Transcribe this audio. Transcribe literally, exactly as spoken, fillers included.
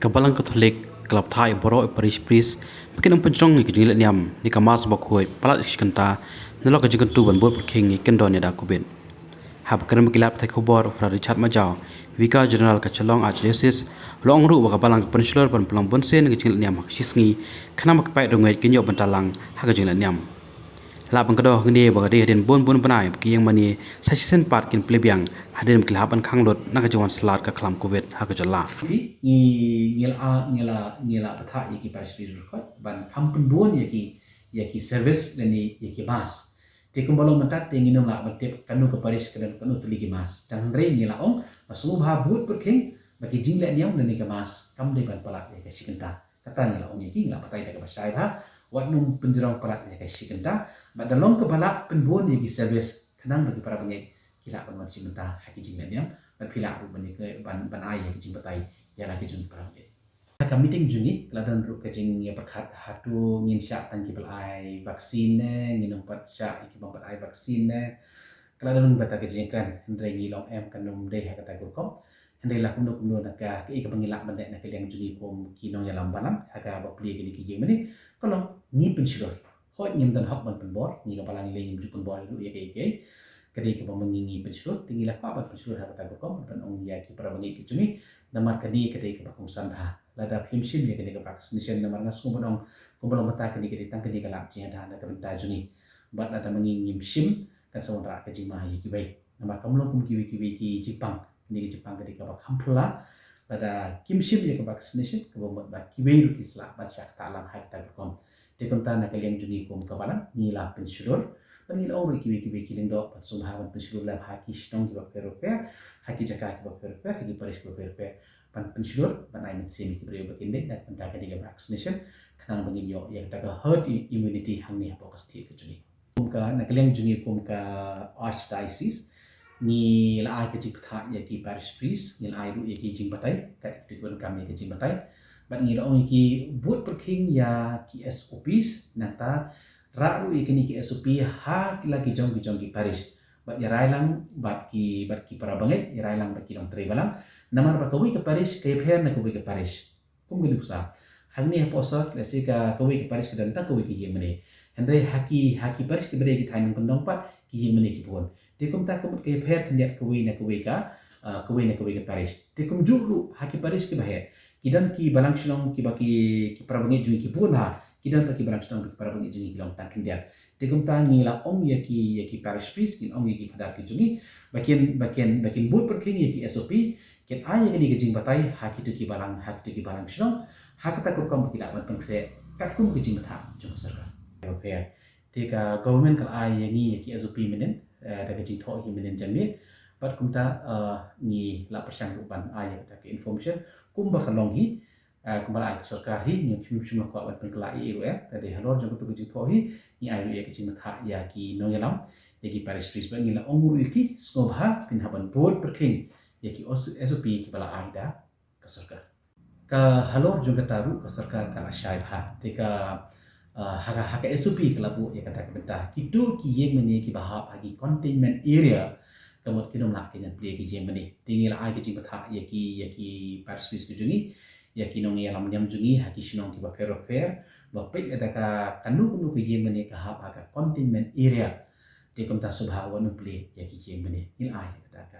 Ka Balang Katholik ka la pynthah ïa baroh i parish priest ba kin ym pynjrong ïa ka jingleh niam ne ka mass bakhuid palat ïa ka shi kynta, nalor ka jingkyntu ban bud pyrkhing ïa ka kyndon ïa da covid. Haba kren bad ki lad pathai khubor, u Father Richard Majaw, Vicar General ka Shillong Archdiocese, u la ong ruh ba ka balang ka pynshlur ban pynlong bunsien ïa ka jingleh niam ha ka shi sngi, khnang ba ki paid rangeit kin ïoh bynta lang ha ka jingleh niam. Lah ban kdew hangne ba ka dei hadien bun bun bnai ba ki ïing mane sa shisien pat kin plie biang hadien ba ki la hap ban khang lut na ka jingwan slad ka khlam covid ha ka jylla. Ngi, ngi la, ngi la, ngi la pynthah ïa ki parish priest bakhuid ban kham pynbun ïa ki, ïa ki service lane ïa ki mass. Te kumba long mynta te ngim lah ban tip kano ka parish ka don kano tylli ki mass. Tang hynrei ngi la ong, ba sngewbha bud pyrkhing ba ki jingleh niam lane ka mass kam dei ban palat ïa ka shi kynta. Kata ngi la ong ïa ki, ngi la batai da kaba shai bha, wat nym pynjrong palat ïa ka shi kynta, bad da long kaba lah pynbun ïa ki service, khnang ba ki para bangeit ki lah ban wan shim bynta ha ki jingleh niam, bad phi lah ruh ban ïa ki, ban, ban ai ïa ki jingbatai ïa la ki jong ki para bangeit. Ha ka meeting jong ngi, ka la don ruh ka jingïapyrkhat hato ngin shah tang kiba la ai vaccine ne, ngin ym pat shah ïa kiba ym pat ai vaccine ne. Ka la don bynta ka jingkren, hynrei ngi la ong em, kan ym dei ha kata ka rukom. Hynrei la kumno kumno na ka, kaei kaba ngi lah ban leh na ka liang jong ngi kum ki nongïalam balang ha kaba plie kine ki ïing mane, ka long ngi pynshlur. Hooid ngim don hok ban pynbor, ngi ka balang lei ngim ju pynbor ïa ruh ïa kaei kaei. Ka dei kaba ma ngi ngi pynshlur, te ngi la kwah ban pynshlur ha kata ka rukom ban ong ïa ki para bangeit ki jong ngi. Namar kane ka dei kaba kongsan bha. Lada phim shim ïa kane ka vaccination, namar nga sngew ban ong kumba long mynta kane ka dei tang kane ka lad jingïada na ka bynta jong ngi. Bad lada ma ngi ngim shim, kan sa wanrah ka jingma ïa kiwei. Namar kam long kum kiwei kiwei ki jingpang, kane ka jingpang ka dei kaba kham phylla. Lada kim shim ïa ka vaccination, kaba mut ba kiwei ruh kin sa lah ban shah ktah lang ha kata ka rukom. Te kumta na ka liang jong ngi kum ka balang, ngi la pynshlur. Bad ngi la ong ruh ïa kiwei kiwei ki lyngdoh ban sngewbha ban pynshlur lem ha ki shnong kiba pher bapher, ha ki jaka kiba pher bapher, ha ki parish kiba pher bapher, ban pynshlur ban ai mynsiem ïa ki briew ba kin leit na ka bynta kane ka vaccination, khnang ba ngin ïoh ïa kata ka herd immunity hangne hapoh ka state ka jong ngi. Kum ka, na ka liang jong ngi kum ka Archdiocese, ngi la ai ka jingpynthah ïa ki parish priest, ngi la ai ruh ïa ki jingbatai, kat ïa ki donkam ïa ki jingbatai. Bad ngi la ong ïa ki bud pyrkhing ïa ki S O Ps, nangta rah ruh ïa kine ki S O P ha ki la ki jong ki jong ki parish. Bad ïarai lang bad ki, bad ki para bangeit, ïarai lang bad ki nongtrei balang. Namar ba kawei ka parish ka ïapher na kawei ka parish. Kum ka nuksa, hangne hapoh Sor, lehse ka kawei ka parish ka don tang kawei ka ïing mane. Hynrei ha ki, ha ki parish kiba dei ki thaiñ nongkyndong pat, ki ïing mane ki bun. Te kumta ka mut ka ïapher khyndiat kawei na kawei ka, ah, kawei na kawei ka parish. Te kumjuh ruh ha ki parish kiba heh, ki don ki balang shnong kiba ki, ki para bangeit jong ngi ki bun bha, ki don pat ki balang shnong ba ki para bangeit jong ngi ki long tang khyndiat. Te kumta ngi la ong ïa ki, ïa ki parish priest, ngi ong ïa ki phadar ki jong ngi ba kin, ba kin, ba kin bud pyrkhing ïa ki S O P, kin ai ïa kane ka jingbatai ha kito ki balang, ha kito ki balang shnong, ha kata ka rukom ba ki lah ban pynkhreh katkum ka jingbthah jong ka sorkar. Te ka government ka la ai ïa ngi ïa ki S O P mynnin, eh, da ka jingthoh hi mynnin janmiet. Bad kumta, eh, ngi la pyrshang ruh ban ai ïa kata ka information kumba ka long hi, eh, kumba la ai ka sorkar hi, ngi kim shym la kwah ban pynkylla ei ei ruh, eh. Te dei halor jong kata ka jingthoh hi, ngi ai ruh ïa ka jingbthah ïa ki nongïalam, ïa ki parish priest, bad ngi la ong ruh ïa ki, sngewbha phin hap ban bud pyrkhing ïa ki S O P kiba la ai da ka sorkar. Ka halor jong kata ruh ka sorkar ka la shai bha. Te ka, ah, ha ka, ha ka S O P ka la buh ïa kata ka bynta. Kito ki ïing mane kiba hap ha ki containment area, ka mut kin ym lah kin ïa plie ki ïing mane. Te ngi la ai ka jingbthah ïa ki, ïa ki parish priest ki jong ngi, ïa ki nongïalam niam jong ngi ha ki shnong kiba pher bapher, ba peit lada ka, kano kano ka ïing mane ka hap ha ka containment area, te kumta sngewbha wat nym plie ïa ki ïing mane. Ngi la ai kata ka.